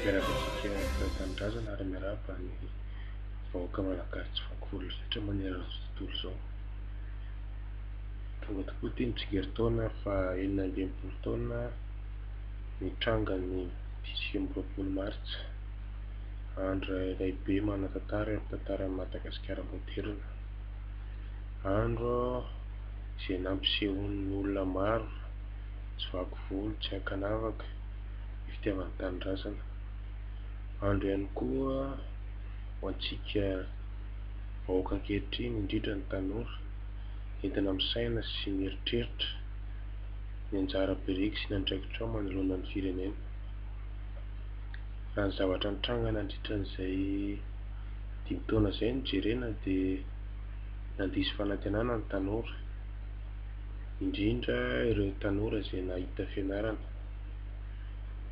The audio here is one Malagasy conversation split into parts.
Miarahaba antsika mpiray tanindrazana ary miarahaba ny vahoaka malagasy tsy vaky volo rehetra manerana izao tontolo izao. Tonga tokoa ity ny tsingerin-taona faha 66 taona nitrangan'ny 29 martsa, andro lehibe manan-tantara eo amin'ny tantaran'i Madagasikara moderina. Andro izay nampisehoan'ny olona maro tsy vaky volo, tsy ankanavaka ny fitiavany tanindrazana. Andro ihany koa ho antsika vahoaka ankehitriny, indrindra ny tanora, entina misaina sy mieritreritra ny anjara biriky sy ny andraikitrao manoloana ny firenena. Raha ny zavatra nitranga nandritra an'izay 5 taona izay no jerena dia nandiso fanantenana ny tanora, indrindra ireo tanora izay nahita fianarana.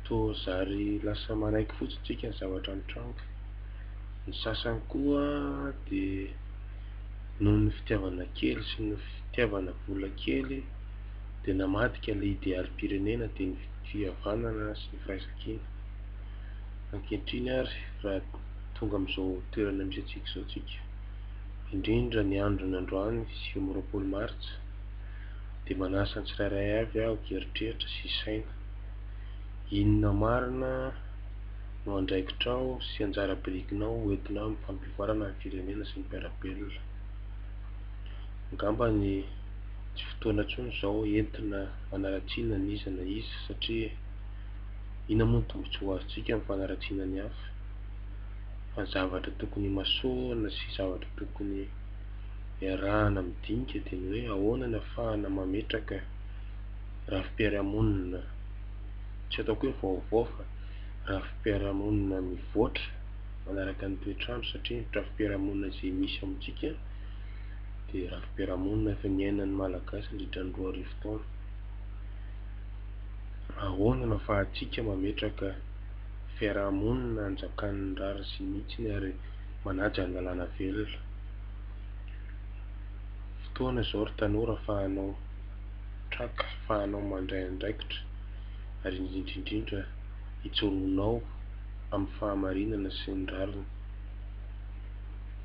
Toa zary lasa manaiky fotsiny tsika ny zavatra mitranga. Ny sasany koa dia noho ny fitiavana kely sy ny fitiavana vola kely dia namadika ilay idealim-pirenena dia ny fihavanana sy ny firaisankina. Ankehitriny ary raha tonga amin'izao toerana misy antsika izao tsika, indrindra ny andron'ny androany 29 martsa, dia manasa ny tsirairay avy aho hieritreritra sy hisaina. Inona marina no andraikitrao sy anjara birikinao hoentina amin'ny fampivoarana ny firenena sy ny mpiara-belona. Angamba ny tsy fotoana intsony izao entina hanaratsiana n'iza na iza satria inona moa ny tombontsoa azontsika amin'ny fanaratsiana ny hafa, fa ny zavatra tokony himasoana sy zavatra tokony hiarahana midinika dia ny hoe ahoana ny ahafahana mametraka rafi-piarahamonina, tsy ataoko hoe vaovao fa rafi-piarahamonina mivoatra manaraka ny toetr'andro satria ny rafi-piarahamonina izay misy amintsika dia rafi-piarahamonina efa niainan'ny Malagasy nandritra ny 2000 taona. Ahoana no ahafahantsika mametraka fiarahamonina anjakan'ny rariny sy ny hitsiny ary manaja ny lalàna velona? Fotoana izao ry tanora ahafahanao traka, ahafahanao mandray andraikitra ary indrindra indrindra hijoroanao amin'ny fahamarinana sy ny rariny.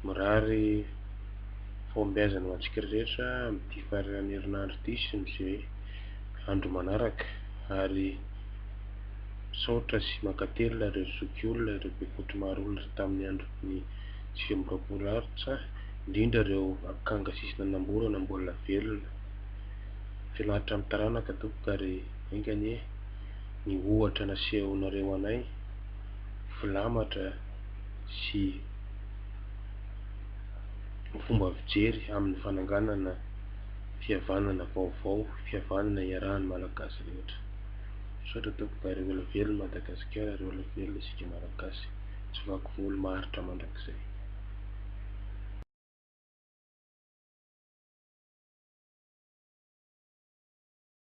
Mirary fahombiazana ho antsika rehetra amin'ity faran'ny herinandro ity sy amin'izay andro manaraka ary misaotra sy mankatelina ireo zokiolona, ireo bekoto maro olona tamin'ny andron'ny 29 martsa, indrindra ireo akanga sisy nanamborana mbola velona. Finaritra amin'ny taranaka tompoko ary enga anie ny ohatra nasehonareo anay filamatra sy fomba fijery amin'ny fananganana fihavanana vaovao, fihavanana iarahan'ny Malagasy rehetra. Misaotra tompoko ary ho ela velona Madagasikara ary ho ela velona isika Malagasy. Tsy vaky volo maharitra mandrakizay.